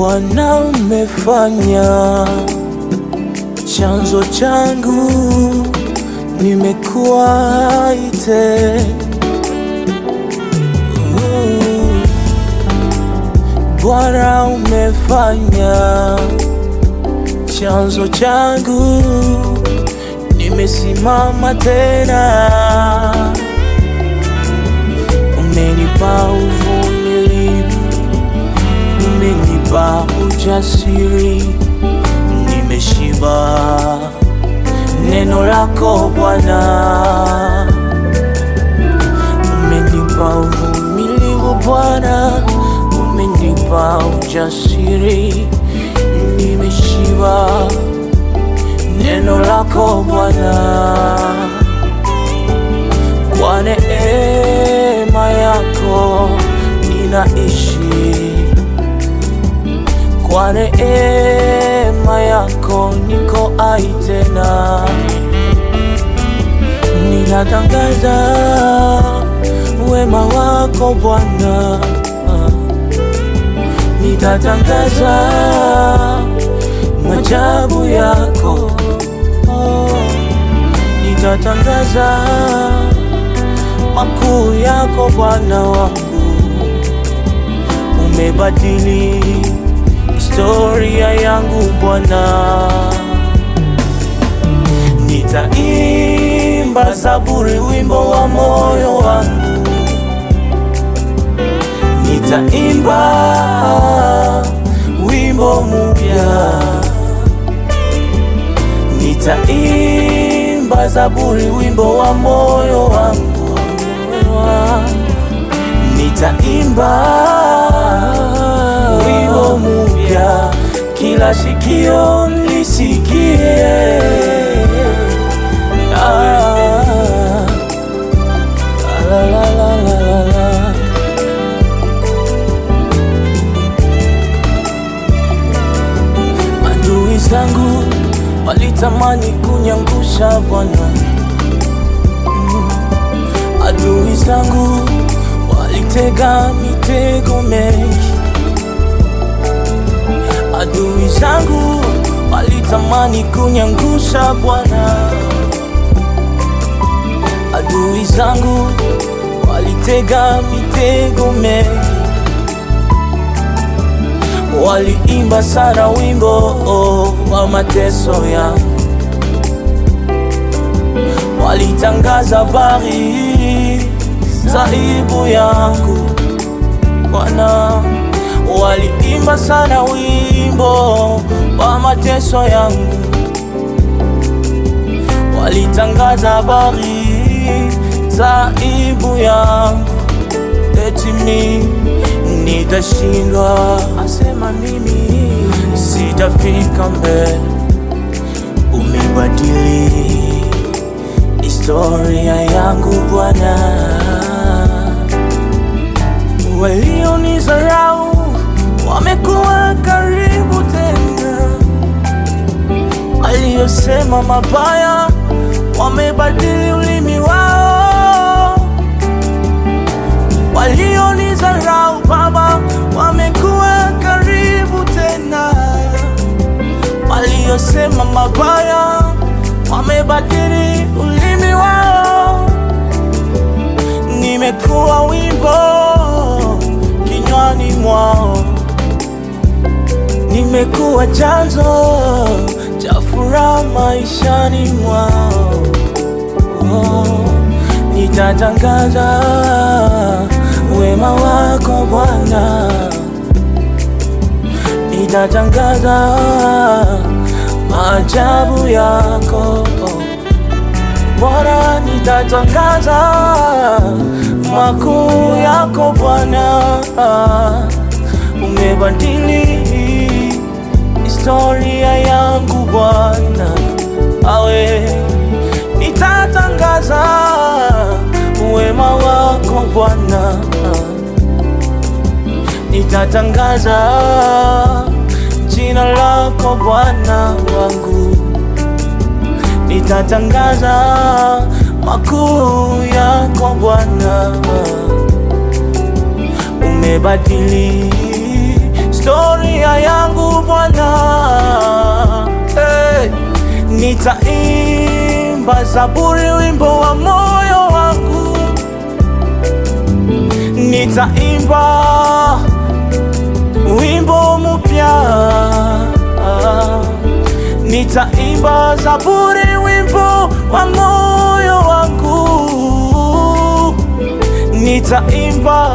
Bwana umefanya chanzo changu, nimekuwa ite. Bwana umefanya chanzo changu, nimesimama tena. Umenipa uvumilivu, umenipa ujasiri, nimeshiba neno lako Bwana. Umenipa uvumilivu Bwana, umenipa ujasiri, nimeshiba neno lako Bwana. Kwa neema yako ninaishi, kwa neema yako niko hai tena. Ninatangaza wema wako Bwana, nitatangaza maajabu yako, nitatangaza makuu yako Bwana wangu. Umebadili historia yangu Bwana. Nitaimba zaburi, wimbo wa moyo wangu, nitaimba wimbo mpya, nitaimba zaburi, wimbo wa moyo wangu, nitaimba wimbo mpya, kila sikio lisikie. Ah, la, la, la, la, la, la. Adui zangu walitamani kunyangusha Bwana, adui zangu walitega mitego mengi, adui zangu walitamani kunyangusha Bwana, adui zangu walitega mitego mengi, waliimba sana wimbo wa mateso yangu, walitangaza habari za aibu yangu Bwana, waliimba sana wimbo wa mateso yangu, walitangaza habari za aibu yangu, eti mimi nitashindwa, asema mimi sitafika mbele. Umebadili historia yangu Bwana, walionidharau wamekuwa karibu tena, waliosema mabaya wamebadili ulimi wao, walionidharau Baba wamekuwa karibu tena, waliosema mabaya wamebadili ulimi wao. Nimekuwa wimbo kinywani mwao, nimekuwa chanzo cha furaha maishani mwao. Oh, nitatangaza wema wako Bwana, nitatangaza maajabu yako Bwana, nitatangaza makuu yako Bwana. Umebadili historia yangu Bwana, awe nitatangaza wema wako Bwana, nitatangaza jina lako Bwana wangu, nitatangaza makuu yako Bwana. Umebadili Historia yangu Bwana. Hey, nitaimba zaburi, wimbo wa moyo wangu, nitaimba wimbo mpya, nitaimba zaburi, wimbo wa moyo wangu, nitaimba.